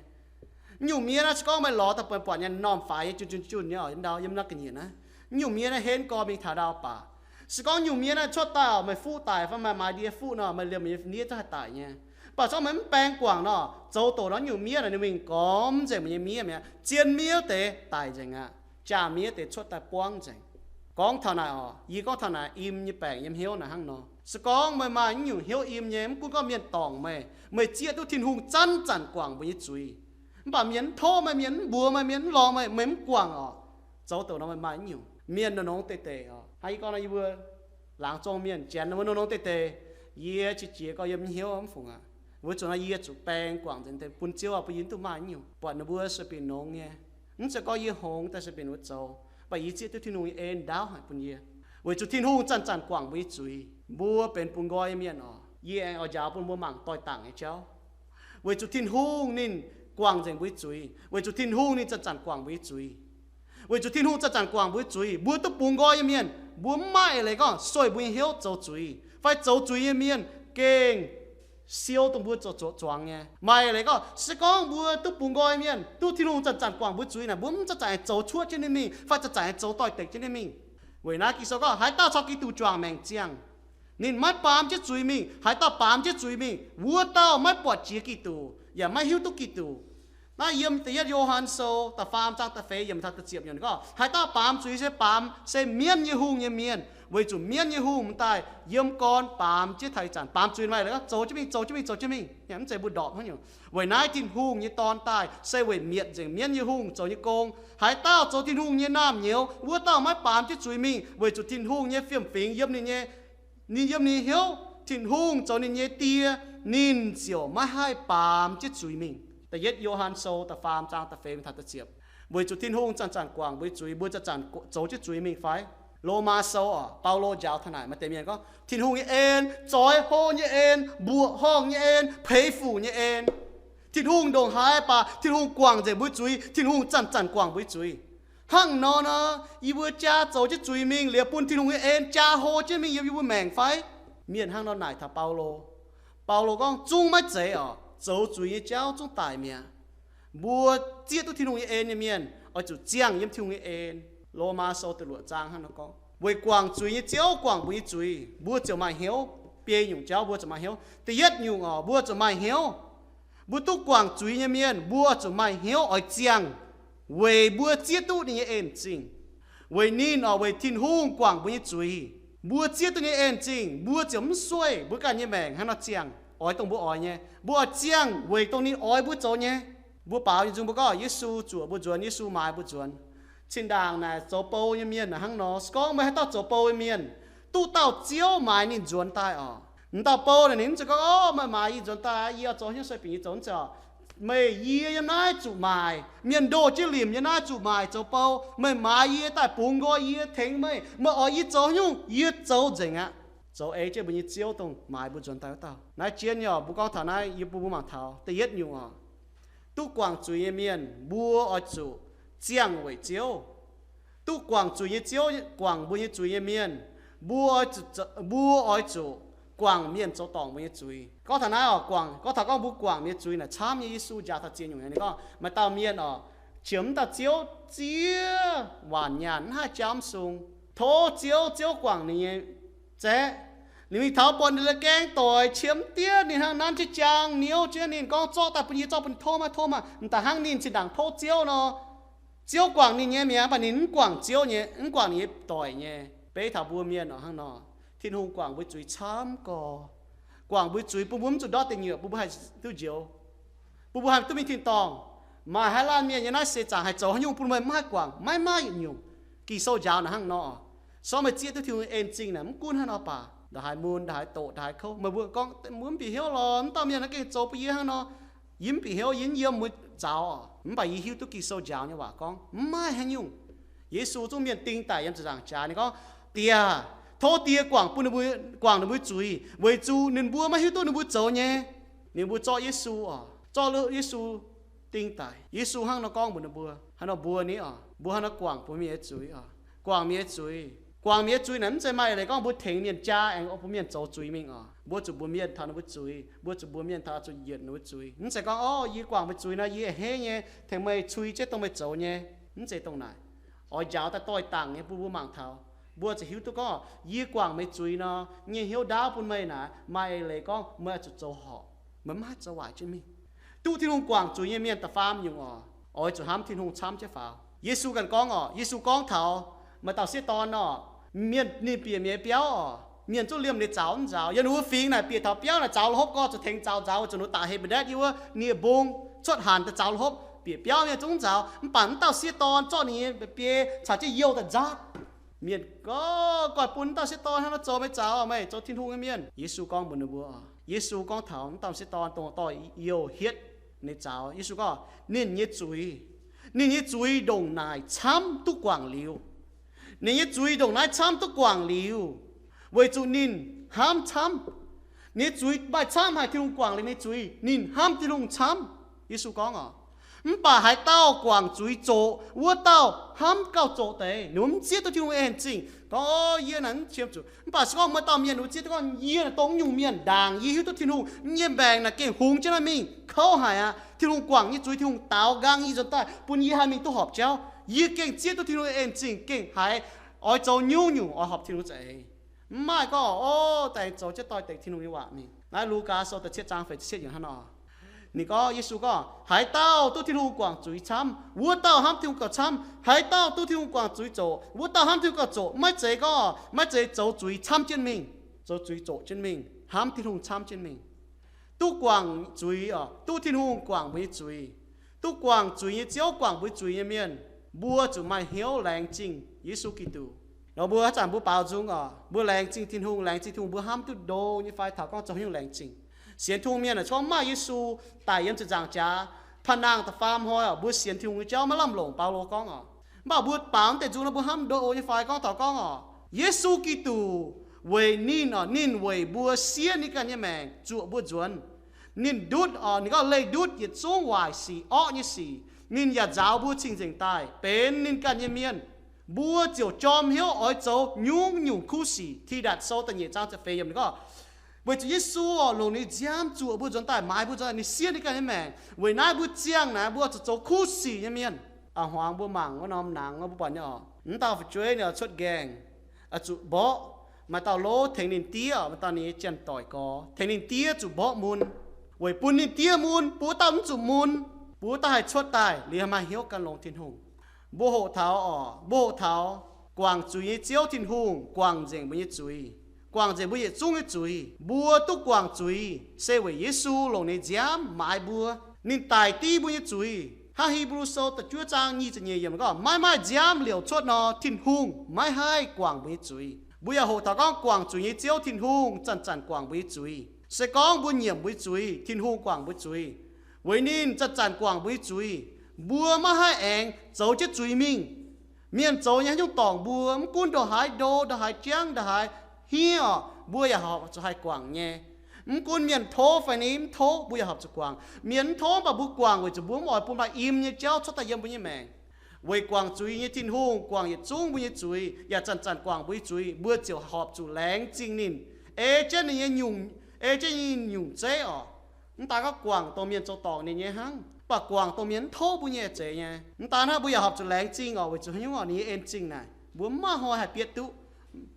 Nyungc miev naaiv se gorngv meih lorz daaih buatc nyei norm-faix nyei, jun jun jun nyei oc, yiem ndau yiem naaiv ga'nyiec naaiv. Nyungc miev naaiv henv gorx mingh taux ndau baac. Se gorngv nyungc miev naaiv cuotv daaih oc, meih fuqv daic fai maaih, maaih ndie fuqv nor, meih liemh meih nyei niev zungv haih daic nyei. Mv baac se gorngv meih mv baeng guangc nor, zoux doqc nor, nyungc miev naaic ninh mingh gormx nzengc meih nyei miev mi'aqv. Zien miev deix daic nzengc aqv. Jaa miev deix cuotv daaih buangv nzengc. Gorngv taux naaic oc, yie gorngv taux naaic im nyei baengc yiem hnyouv naaic hnangv nor. Se gorngv meih maaih nyungc hnyouv im nyei, mv gunv gorngv mienh dorngc meih, meih zieqv duqv Tin-Hungh zanc-zanc guangc mbuo nyei zuiz, mv baac mienh mv tov meih, mienh mv mbuox meih, mienh mv lorz meih, meih mv guangc oc, zoux doqc nor meih maaih nyungc mienh nongx nongx deix deix oc. Hnangv yie gorngv nor, yie mbuo laangz zong mienh janx ninh mbuo nongx nongx deix deix, yie qiex jiez gorngv yiem hnyouv mv fungc aqv. Weic zuqc nor yie zuqc baeng guangc nzengc deix bun Ziouv oc, bun yie mv duqv maaih nyungc. Buatc ninh mbuo sueih binc nongx nyei. Mv zeiz gorngv yie hngongx daaih sueih binc wuov zoux, mv baac yie zieqv duqv Tin-Hungh nyei en ndaauv haic bun yie. Weic zuqc Tin-Hungh zanc-zanc guangc mbuo nyei zuiz, mbuo benx bungx nqoi nyei mienh oc. Yie aengx oix njaaux bun mbuo mangc doix-dangc nyei jauv. Weic zuqc Tin-Hungh ninh guangc nzengc mbuo nyei zuiz, weic zuqc Tin-Hungh ninh zanc-zanc guangc mbuo nyei zuiz, weic zuqc Tin-Hungh zanc-zanc guangc mbuo nyei zuiz, mbuo duqv bungx nqoi nyei mienh, mbuo mv maaih eix leiz gorngv sueih mbuo nyei hnyouv zoux zuiz fai zoux zuiz nyei mienh gengh siou dongh mbuo zoux zuqc zuangx nyei. Maaih eix leiz gorngv, se gorngv mbuo duqv bungx nqoi mienh, duqv Tin-Hungh zanc-zanc guangc mbuo zuiz naaic, mbuo mv zanc-zanc aengx zoux cuotv jienv ninh mingh fai zanc-zanc aengx zoux doix-dekc jienv ninh mingh. Weic naaiv Ging-Sou gorngv haaix dauh caux Giduc juangc maengc ziangh, ninh maiv baamz jienv zuiz mingh. Haaix dauh baamz jienv zuiz mingh, wuov dauh maiv buatc jiex Giduc yaac maiv hiuv duqv Giduc. Naaiv yiem da'yietv Yo^han Sou da'faam zaang da'feix yiemc taux da'ziepc yiemc gorngv, haaix dauh baamz zuiz se baamz se mienv nyei hungh nyei mienh, weic zuqc mienv nyei hungh m'daaih yiem gorn baamz jienv taux ih zanc. Baamz zuiz maaih laaix gorngv zoux jienv mingh, zoux jienv mingh, zoux jienv mingh, mv zeiz mbuo ndorpc hnangv nyungc. Weic naaiv Tin-Hungh nyei Dorn daaih se weic mietc nzengc mienv nyei hungh zoux nyei gong. Haaix dauh zoux Tin-Hungh nyei naamh nyouz, wuov dauh maiv baamz jienv zuiz mingh, weic zuqc Tin-Hungh nyei fiem-fingx yiem ninh nyei, ninh yiem ninh hnyouv. Tin-Hungh zoux ninh nyei Die, ninh ziouc maiv haih baamz jienv zuiz mingh. Da'yietv Yo^han Sou da'faam zaang da'feix taux da'ziepc. Weic zuqc Tin-Hungh zanc-zanc guangc mbuo nyei zuiz, mbuo zanc-zanc zoux jienv zuiz mingh fai? Lomaa Sou oc, Baulo njaaux taux naaic, maaih deix mienh gorngv Tin-Hungh nyei en zoix hlo nyei en, mbuoqc horngh nyei en, peix fuc nyei en. Tin-Hungh ndongc haaix baac Tin-Hungh guangc nzengc mbuo zuiz. Tin-Hungh zanc-zanc guangc mbuo zuiz. Hnangv nor nor, yie mbuo jaa zoux jienv zuiz mingh liuz bun Tin-Hungh nyei en jaa hlo jienv mingh yiem yie mbuo maengc fai? Mienh hnangv nor naaic taux Baulo. Baulo gorngv, zungv maiv zeiz oc. Zoux zuiz nyei jauv zungv daic mi'aqv. Mbuo zieqv duqv Tin-Hungh nyei en nyei mienh oix zuqc ziangh yiem Tin-Hungh nyei en. Lomaa Sou da'luoqc zaang hnangv nor gorngv, weic guangc zuiz nyei Ziouv guangc mbuo nyei zuiz, mbuo ziouc maaih hnyouv. Biei nyungc jauv mbuo zuqc maaih hnyouv. Da'yietv nyungc oc, mbuo zuqc maaih hnyouv. Mbuo duqv guangc zuiz nyei mienh, mbuo zuqc maaih hnyouv oix ziangh, weic mbuo zieqv duqv ninh nyei en zingh. Weic ninh oc, weic Tin-Hungh guangc mbuo nyei zuiz, mbuo zieqv duqv ninh nyei en zingh, mbuo ziouc mv sueih mbuo ganh nyei maengc hnangv nor ziangh oix dongh mbuo oix nyei. Mbuo oix ziangh weic dongh ninh oix mbuo zoux nyei. Mbuo baaux nyei nzung mbuo gorngv Yesu zuoqc mbuo nzuonx, Yesu maaiz mbuo nzuonx. Zinh ndaangc naaic zoux bou nyei mienh naaic hnangv nor, se gorngv meih haaix dauh zoux bou nyei mienh, duqv dauh Ziouv maaiz ninh nzuonx daaih oc. M'dauh bou naaic ninh mv zeiz gorngv, o, meih maaiz yie nzuonx daaih, yie oix zoux hnyouv sueih bieqc yie zoux, mv zeiz oc. Meih, yie yiem naaiv zuqc maaic, mienh ndoh jienv limc yiem naaiv zuqc maaic zoux bou. Meih maaiz yie daaih bungx nqoi yie, tengx meih, meih oix yie zoux haaix nyungc yie zoux nzengc aqv. Zoux ei jienv mbuo nyei Ziouv dongh maaiz mbuo nzuonx daaih wuov dauh. Naaiv jienv nyei oc, mbuo gorngv taux naaiv yie bun mbuo mangc taux da'yietv nyungc oc, duqv guangc zuiz nyei mienh mbuo oix zuqc ziangh weic Ziouv. Duqv guangc zuiz nyei Ziouv guangc mbuo nyei zuiz nyei mienh, mbuo oix zuqc, mbuo oix zuqc guangc mienh zoux dorngc mbuo nyei zuiz. Gorngv taux naaiv oc, guangc, gorngv taux gorngv mbuo guangc mienh zuiz naaic camv nyei. Yesu njaaux taux ziex nyungc nyei, ninh gorngv maaih dauh mienh oc, qiemx dauh Ziouv ziev waanc nyaanh, mv haih jauv mv sung, tov Ziouv, Ziouv guangc ninh nyei zaeqv. Ninh mingh taux buonc ninh la'gaeng doic, qiemx diev ninh hnangv, nanv jienv jaang, niouv jienv ninh, gorngv, zorqv daaih bun yie, zorqv bun, tov maah, tov maah. M'daaih hnangv ninh zinh ndaangc tov Ziouv nor, Ziouv guangc ninh nyei mi'aqv, mv baac ninh mv guangc Ziouv nyei, mv guangc ninh nyei doic nyei. Beiv taux mbuo mienh oc hnangv nor, Tin-Hungh guangc mbuo zuiz camv gorx. Guangc mbuo zuiz bun mbuo mv zuqc ndortv deic nyuoqc, bun mbuo haih duqv njoux, bun mbuo haih duqv mingh tin-dorngh. Maaih haaix laanh mienh yiem naaiv seix zaangc haih zoux haaix nyungc bun meih mv haih guangc? Maiv maaih yietc nyungc. Ging-Sou njaaux naaic hnangv nor, se gorngv meih zieqv duqv Tin-Hungh nyei en zingh naaic, mv gunv haaix nor baac, ndongc haaix mun, ndongc haaix doqc, ndongc haaix kouv, meih mbuo gorngv, mbuo mv bieqc hnyouv lorh, mv dauh mienh naaiv gengh zoux bun yie hnangv nor. Yie mv bieqc hnyouv, yie mv yiem, mbuo zaux oc. Mv baac yie hiuv duqv Ging-Sou njaaux nyei waac gorngv mv maaih haaix nyungc. Yesu zungv mienh ding daic yiem ziepc nzaangc jaax, ninh gorngv, Die, tov Die guangc bun ninh mbuo, guangc ninh mbuo zuiz, weic zuqc ninh mbuo maiv hiuv duqv ninh mbuo zoux nyei. Ninh mbuo zorqv Yesu oc, zorqv Yesu ding daic. Yesu hnangv nor gorngv mbuox ninh mbuo, hnangv nor mbuo ni oc, mbuo hnangv nor guangc bun mienh nyei zuiz oc. Guangc mienh nyei zuiz, guangc mienh nyei zuiz naaic mv zeiz maaih eix leiz gorngv mbuo tengx mienh jaa aengx bun mienh zoux zuiz mingh oc. Mbuo zuqc mbuox mienh taux ninh mbuo zuiz, mbuo zuqc mbuox mienh taux zuqc yietc ninh mbuo zuiz. Mv zeiz gorngv, o, yie guangc meih zuiz nor, yie a'hneiv nyei, tengx meih cui jienv dongh meih zoux nyei. Mv zeiz dongh naaic. Oix njaaux daaih doix-dangc nyei bun mbuo mangc taux. Mbuo ziouc hiuv duqv gorngv, yie guangc meih zuiz nor, nyei hnyouv ndaauv bun meih naaic maaih eix leiz gorngv meih oix zuqc zoux horpc, meih mv haih zoux waaic jienv mingh. Duqv Tin-Hungh guangc zuiz nyei mienh da'faam nyungc oc, oix zuqc hnamv Tin-Hungh camv jienv faaux. Yesu ganh gorngv oc, Yesu gorngv taux maaih dauh sieqv dorn oc, mienh ninh bieqc mienh nyei biauv oc, mienh zungv liemh ninh zaux mv nzaaux. Yiem ninh mbuo fingx naaic bieqc taux biauv naaic zaux la'hopv gorx zuqc tengx zaux nzaaux, weic zuqc ninh mbuo daaih Hepv^daa Yuoqv nie-mbung cuotv hanc daaih zaux la'hopv, bieqc biauv mienh zungv mv nzaaux. Mv baac mv dauh sieqv dorn zorqv ninh nyei biei caux jienv youh daaih nzaatv. Mienh gorngv, Goiv bun mv dauh sieqv dorn hnangv nor zoux, meih zaux, meih zoux Tin-Hungh nyei mienh. Yesu gorngv mbuox ninh mbuo, Yesu gorngv taux mv dauh sieqv dorn dongh dorh youh hietv ninh zaux. Yesu gorngv, ninh nyei zuiz, ninh nyei zuiz ndongc naaic camv duqv guangc liuz. Ninh nyei zuiz ndongc naaiv camv duqv guangc liuz, weic zuqc ninh hnamv camv. Ninh nyei zuiz maaih camv haic, Tin-Hungh guangc liuz ninh nyei zuiz, ninh hnamv Tin-Hungh camv. Yesu gorngv oc, mv baac haaix dauh guangc zuiz zoqc, wuov dauh hnamv gauh zoqc deix. Ninh mbuo mv zieqv duqv Tin-Hungh en zingh gorngv, o, yie naaic mv qiemx zuqc. Mv baac se gorngv maaih dauh mienh ninh mbuo zieqv duqv gorngv, yie naaic dongh nyungc mienh ndaangc, yie hiuv duqv Tin-Hungh nyei maengc naaic gengh hungx jienv naaiv mingh kouv haic aqv. Tin-Hungh guangc nyei zuiz, Tin-Hungh daaux nqaang yie nzuonx daaih bun yie haih mingh duqv horpc jauv. Yie gengh zieqv duqv Tin-Hungh en zingh, gengh haiz oix zoux nyungc-nyungc oix horpc Tin-Hungh za'eix. Mv maaih gorngv, o, daaih zoux jienv doix-dekc Tin-Hungh nyei waac mingh. Naaiv Lugaa Sou da'cietv zaang feix ziepc cietv yiemc hnangv nor. Ninh gorngv, Yesu gorngv, haaix dauh duqv Tin-Hungh guangc zuiz camv, wuov dauh hnamv Tin-Hungh gauh camv. Haaix dauh duqv Tin-Hungh guangc zuiz zoqc, wuov dauh hnamv Tin-Hungh gauh zoqc. Maiv zeiz gorngv, maiv zeiz zoux zuiz camv jienv mingh, zoux zuiz zoqc jienv mingh, hnamv Tin-Hungh camv jienv mingh. Duqv guangc zuiz oc, duqv Tin-Hungh guangc mbuo nyei zuiz, duqv guangc zuiz nyei Ziouv guangc mbuo zuiz nyei mienh, mbuo zuqc maaih hnyouv laengz zingh Yesu Giduc. Nor mbuo haaix zanc mbuo baaux nzung oc, mbuo laengz zingh Tin-Hungh, laengz zingh Tin-Hungh, mbuo hnamv duqv ndo nyei fai taux gorngv zoux hnyouv laengz zingh? Sienx Tin-Hungh mienh aah, corc maaih Yesu daic yiem ziepc nzaangc jaax, panh nangh da'faam hnoi oc, mbuo sienx Tin-Hungh nyei jauv maiv lamh longc, Baulo gorngv oc. Mv baac mbuo baaux mv deix nzung nor, mbuo hnamv ndo nyei fai gorngv taux gorngv oc, Yesu Giduc weic ninh oc, ninh weic mbuo siev ninh ganh nyei maengc zuoqc mbuo nzuonx. Ninh ndutv oc, ninh gorngv leih ndutv yietc zungv waaic sic, orqv nyei sic. Ninh yaac nzaaux mbuo cing-nzengc daaih benx ninh ganh nyei mienh. Mbuo ziouc jorm hnyouv oix zoux nyungc-nyungc kuv sic. Tidatc Sou da'nyeic zaang ziepc feix yiemc ninh gorngv, weic zuqc Yesu oc, longc ninh nziaamv zuoqc mbuo nzuonx daaih, maaiz mbuo nzuonx daaih, ninh siev ninh ganh nyei maengc. Weic naaiv mbuo ziangh naaic mbuo zuqc zoux kuv sic nyei mienh. A'hmuangx mbuo mangc wuov norm nangx, mbuo buatc nyei oc, mv dauh fu'jueiv ninh oix cuotv nqaengh, oix zuqc mborqv, maaih dauh lov tengx ninh diev, maaih dauh ninh nyei janx-doic gorx tengx ninh diev zuqc mborqv mun, weic bun ninh diev mun, bun wuov dauh mv zuqc mun, bun wuov dauh haih cuotv daaih liuz maaih hnyouv gan longx Tin-Hungh. Mbuo hoqc taux oc, mbuo hoqc taux guangc zuiz nyei Ziouv Tin-Hungh guangc nzengc mbuo nyei zuiz, guangc nzengc mbuo yietc zungv nyei zuiz. Mbuo duqv guangc zuiz se weic Yesu longc ninh nziaamv maaiz mbuo. Ninh daic div mbuo nyei zuiz. Hnangv Hipv^lu Sou da'juov zaang nyic ziepc nyeic yiemc gorngv, maiv maaih nziaamv liouc cuotv nor, Tin-Hungh maiv haih guangc mbuo nyei zuiz. Mbuo yaac hoqc taux gorngv guangc zuiz nyei Ziouv Tin-Hungh zanc-zanc guangc mbuo nyei zuiz. Se gorngv mbuo nyiemc mbuo nyei zuiz, Tin-Hungh guangc mbuo zuiz. Weic ninh zanc-zanc guangc mbuo nyei zuiz, mbuo maiv haih aengx zoux jienv zuiz mingh. Mienh zoux nyei haaix nyungc dorngc mbuo, mv gunv ndongc haaix ndo, ndongc haaix jangv, ndongc haaix hniev oc, mbuo yaac horpc zuqc haih guangc nyei. Mv gunv mienh tov fai ni mv tov, mbuo yaac horpc zuqc guangc. Mienh mv tov mv baac mbuo guangc weic zuqc mbuo mv oix bun maaih im nyei jauv cuotv daaih yiem mbuo nyei maengc. Weic guangc zuiz nyei Tin-Hungh guangc yietc zungv mbuo nyei zuiz, yaac zanc-zanc guangc mbuo nyei zuiz, mbuo ziouc horpc zuqc laengz zingh ninh, ei jienv ninh nyei nyungc, ei jienv ninh nyei nyungc zeiv oc. Mv daan gorngv guangc dongh mienh zoux dorngc ninh nyei hnangv, mv baac guangc dongh mienh mv tov mbuo nyei zeiz nyei. Mv daan hnangv, mbuo yaac horpc zuqc laengz zingh oc, weic zuqc haaix nyungc oc, ninh nyei en-zingh naaic mbuo mv maaih hnoi haih bietv duqv.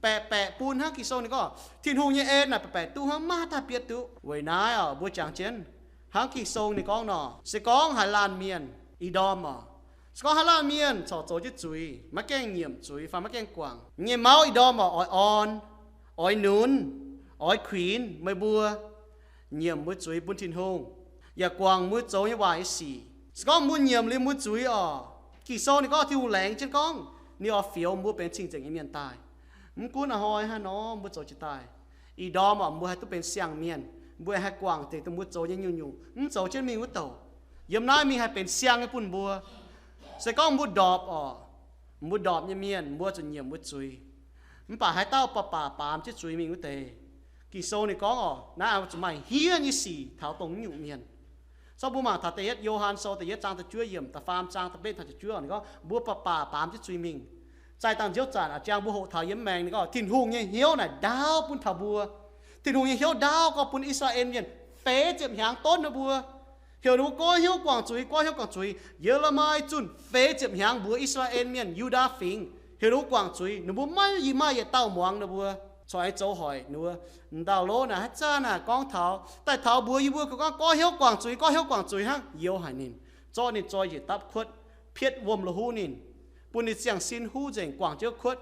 Baeqc baeqc bun hnangv Ging-Sou ninh gorngv, Tin-Hungh nyei en naaic baeqc baeqc duqv hnangv, maiv haih bietv duqv. Weic naaiv oc, mbuo jangx jienv hnangv Ging-Sou ninh gorngv nor, se gorngv haaix laanh mienh, ih ndorm oc, se gorngv haaix laanh mienh corc zoux jienv zuiz, maiv gaengh nyiemc zuiz fai maiv gaengh guangc, nyei mauv ih ndorm oc, oix orn, oix nunz, oix kuinx meih mbuo nyiemc mbuo zuiz bun Tin-Hungh, yaac guangc mbuo zoux nyei waaic nyei sic. Se gorngv mbuo nyiemc liuz mbuo zuiz oc, Ging-Sou ninh gorngv Tin-Hungh laengz jienv gorngv ninh oix fioux mbuo benx cing-nzengc nyei mienh daaih. Mv gunv a'hnoi haaix nor mbuo zoux jiex daaih, ih ndorm oc, mbuo haih duqv benx siang-mienh, mbuo haih guangc deix dongh mbuo zoux nyei nyungc-nyungc, mv zoux jienv mingh wuov douc. Yiem naaiv mingh haih benx siang nyei bun mbuo. Se gorngv mbuo ndorpc oc, mbuo ndorpc nyei mienh, mbuo zuqc nyiemc mbuo zuiz. Mv baac haaix dauh baac baac baamz jienv zuiz mingh wuov deix, Ging-Sou ninh gorngv oc, naaiv zuqc maaih hniev nyei sic taux dongh nyungc mienh. Zorqv mbuo mangc taux da'yietv Yo^han Sou da'yietv zaang da'juov yiemc, da'faam zaang da'betv taux da'juov, ninh gorngv mbuo baac baac baamz jienv zuiz mingh. Zaih dangh nziouv zanc a'jang mbuo hoqc taux yiem maengx ninh gorngv Tin-Hungh nyei hnyouv naaic ndaauv bun taux mbuo. Tin-Hungh nyei hnyouv ndaauv gorngv bun I^saa^laa^en Mienh feix ziepc hnyangx donv ninh mbuo. Heuc ninh mbuo goiv hnyouv guangc zuiz, goiv hnyouv guangc zuiz. Ye^le^mi zunh feix ziepc hnyangx mbuox I^saa^laa^en Mienh, Yu^ndaa Fingx, heuc ninh mbuo guangc zuiz. Ninh mbuo maiv, yie maaih yietc dauh muangx ninh mbuo, corc aengx zoux hoic ninh mbuo. M'dauh lov naaic haaix zanc naaic gorngv taux, daaih taux mbuox yie mbuo gorngv goiv hnyouv guangc zuiz, goiv hnyouv guangc zuiz hnangv, youx haic ninh, zorqv ninh zoi njiec dapv kuotv, pietv wuom lo huv ninh, bun ninh ziangh sin huv nzengc guangc jienv kuotv.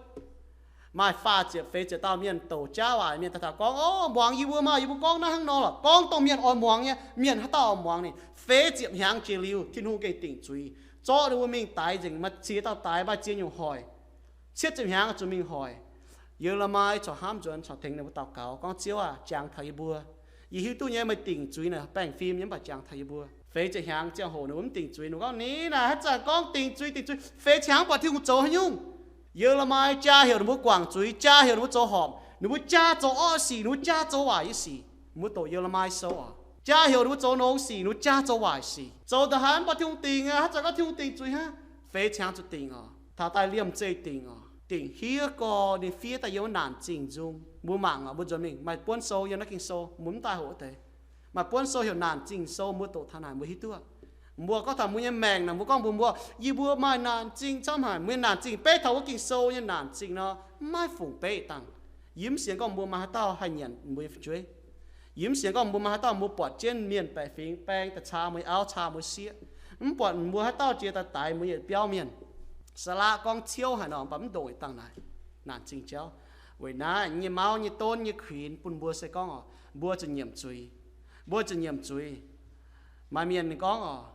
Maaih faah ziepc feix ziepc dauh mienh douc jaav waac mienh daaih taux gorngv, O, muangx yie mbuo maah! Yie mbuo gorngv naaiv hnangv nor lorqc. Gorngv dongh mienh oix muangx nyei, mienh haaix dauh oix muangx ninh? Feix ziepc hnyangx jiex liuz, Tin-Hungh gengh dingc zuiz, zorqv ninh mbuo mingh daix nzengc, maaih ziex dauh daix, maaih ziex nyungc hoic. Cietv ziepc hnyangx zuqc mingh hoic. Ye^le^mi corc hnamv nzuonx, corc tengx ninh mbuo daux gaux gorngv, Ziouv aah, jangx taux yie mbuo. Yie hiuv duqv nyei meih dingc zuiz naaic baengh fim nyei, mv baac jangx taux yie mbuo. Feix ziepc hnyangx ziangh hoc ninh mbuo mv dingc zuiz, ninh mbuo gorngv, Ninh naaic haaix zanc gorngv dingc zuiz, dingc zuiz, feix ziepc hnyangx buatc Tin-Hungh zoux haaix nyungc? Ye^le^mi jaa heuc ninh mbuo guangc zuiz, jaa heuc ninh mbuo zoux horpc, ninh mbuo jaa zoux orqv sic, ninh mbuo jaa zoux waaic nyei sic. Mbuo doqc Ye^le^mi Sou oc. Jaa heuc ninh mbuo zoux longx sic, ninh mbuo jaa zoux waaic sic. Zoux ndongc haaix mv baac Tin-Hungh dingc aqv. Haaix zanc gorngv Tin-Hungh dingc zuiz hnangv? Feix ziepc hnyangx zuqc dingc oc. Taux daaih liemh zeih dingc oc. Dingc hiev gorx ninh fiev daaih yiem wuov naanc zingh nzung. Mbuo mangc oc, mbuo nzuonx mingh maaih buonv sou yiem naaiv Ging-Sou, mbuo mv daaih hoqc wuov deix. Maaih buonv sou heuc Naanc Zingh Sou, mbuo doqc taux naaic mbuo hiuv duqv. Mbuo gorngv taux mbuo nyei maengc naaic, mbuo gorngv mbuo, mbuo, yie mbuo maaih naanc zingh camv haic. Mbuo nyei naanc zingh beiv taux wuov Ging-Sou nyei naanc zingh nor, mv maaih fungc beiv dangh. Yie mv sienx gorngv mbuo maaih haaix dauh haih nyanc mbuo nyei fu'jueiv. Yie mv sienx gorngv mbuo maaih haaix dauh mbuo buatc jienv mienh baeqc fingx baeng daaih caa mbuo nyei auv, caa mbuo sieqv. Mv buatc mbuo haaix dauh jiex daaih daix mbuo yietc biauv mienh. Saalaqv gorngv ciouv haic nor, mv baac mv ndongc dangh naaic naanc zingh jauv. Weic naaiv nyei mauv nyei donv nyei kuinx bun mbuo se gorngv oc, mbuo zuqc nyiemc zuiz. Mbuo zuqc nyiemc zuiz. Maaih mienh ninh gorngv oc,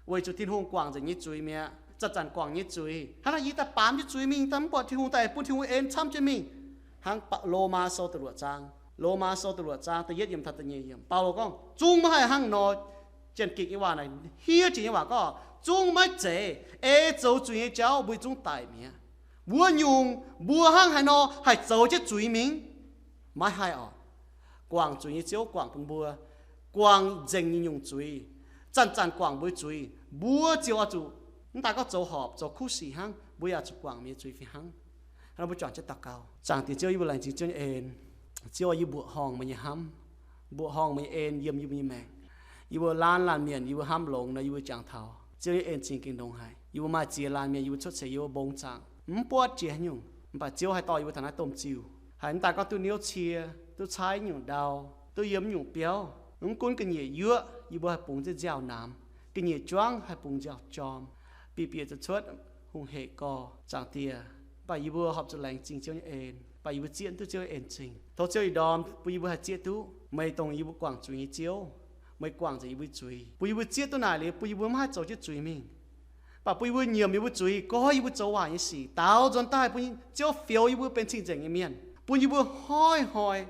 weic zuqc Tin-Hungh guangc nzengc nyei zuiz mi'aqv, zanc-zanc guangc nyei zuiz. Hnangv naaic yie daaih baamz jienv zuiz mingh, daaih mv buatc Tin-Hungh daaih bun Tin-Hungh en camv jienv mingh. Hnangv Lomaa sou da'luoqc zaang, Lomaa sou da'luoqc zaang da'yietv yiemc taux da'nyeic yiemc, Baulo gorngv, zungv maiv haih hnangv nor. Janx-Gikc nyei waac naaic, hniev jiex nyei waac gorngv, zungv maiv zeiz. Ei zoux zuiz nyei jauv mbuo zungv daic mi'aqv. Wuov nyungc mbuo hnangv haaix nor haih zoux jienv zuiz mingh? Maiv haih oc. Guangc zuiz nyei Ziouv guangc bun mbuo, guangc nzengc nyei nyungc zuiz, zanc-zanc guangc mbuo zuiz. Mbuo ziouc oix zuqc mv daaih gorngv zoux horpc zoux kuv sic hnangv, mbuo yaac zuqc guangc mienh zuiz fih hnangv. Hnangv nor mbuo juangc jienv daux gaux. Zaangc Diex Ziouv, yie mbuo laengz zingh Ziouv nyei en. Ziouv aac, yie mbuoqc horngh meih nyei hnamv, mbuoqc horngh meih nyei en yiem yie mbuo nyei maengc. Yie mbuo laanh laanh mienh yie mbuo hnamv longx nor, yie mbuo jangx taux Ziouv nyei en zingh gengh longx haic. Yie mbuo maaih ziex laanh mienh yie mbuo cuotv seix yie mbuo mbong zaangc, mv buatc jiex haaix nyungc, mv baac Ziouv haih dorh yie mbuo taux naaiv domh ziuh, haih mv daaih gorngv duqv niouv cie, duqv caaiv nyungc ndau, duqv yiem nyungc biauv. Mv gunv ga'nyiec yuoqv yie mbuo haih bungx nziaaux-naamx, ga'nyiec juangv haih bungx nziaaux-jorm, bieqc bieqc zuqc cuotv hungh hec gorx, Zaangc Diex. Mv baac yie mbuo horpc zuqc laengz zingh Ziouv nyei en, mv baac yie mbuo zieqv duqv Ziouv nyei en zingh. Tov Ziouv ih ndorm bun yie mbuo haih zieqv duqv meih dongh yie mbuo guangc zuiz nyei Ziouv. Meih guangc nzengc yie mbuo zuiz, bun yie mbuo zieqv duqv naaic liuz bun yie mbuo maiv haih zoux jienv zuiz mingh. Mv baac bun yie mbuo nyiemc yie mbuo zuiz, goiv yie mbuo zoux waaic nyei sic, daaux nzuonx daaih bun Ziouv fioux yie mbuo benx cing-nzengc nyei mienh, bun yie mbuo hnoi-hnoi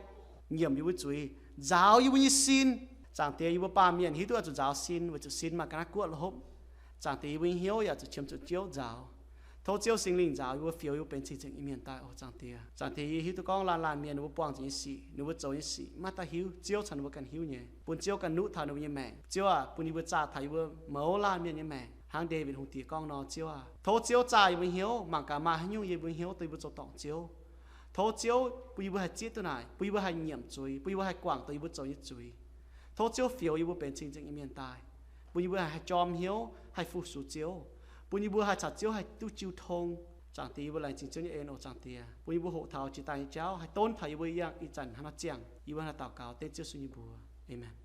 nyiemc yie mbuo zuiz, nzaaux yie mbuo nyei sin. Zaangc Diex, yie mbuo baamh mienh hiuv duqv oix zuqc nzaaux sin weic zuqc sin maaih ga'naaiv guoqv lorqc. Zaangc Diex, yie mbuo nyei hnyouv yaac zuqc qiemx zuqc Ziouv nzaaux. Tov Ziouv Singx Lingh nzaaux yie mbuo, fioux yie mbuo benx cing-nzengc nyei mienh daaih oc Zaangc Diex. Zaangc Diex, yie hiuv duqv gorngv laanh laanh mienh ninh mbuo buangh zuqc nyei sic, ninh mbuo zoux nyei sic maiv daaih hiuv, Ziouv caux ninh mbuo ganh hiuv nyei, bun Ziouv ganh nuqv taux ninh mbuo nyei maengc. Ziouv aac, bun yie mbuo zaah taux yie mbuo mouz laanh mienh nyei maengc hnangv Ndaawitv Hungh Diex gorngv nor. Ziouv aac, tov Ziouv zaah yie mbuo hnyouv, mangc gaax maaih haaix nyungc yie mbuo hnyouv dongh yie mbuo zoux dorngc Ziouv. Tov Ziouv bun yie mbuo haih zieqv duqv naaic, bun yie mbuo haih nyiemc zuiz, bun yie mbuo haih guangc dongh yie mbuo zoux nyei zuiz. Tov Ziouv fioux yie mbuo benx cing-nzengc nyei mienh daaih, bun yie mbuo haih jorm hnyouv, haih fu-sux Ziouv, bun yie mbuo haih caux Ziouv haih duqv jiu tong. Zaangc Diex, yie mbuo laengz zingh Ziouv nyei en oc Zaangc Diex, bun yie mbuo hoqc taux jiex daaih nyei jauv haih donv taux yie mbuo yangh ih zanc hnangv nor ziangh. Yie mbuo hnangv naaiv daux gaux dengv Ziouv Yesu nyei mbuox. Aamen.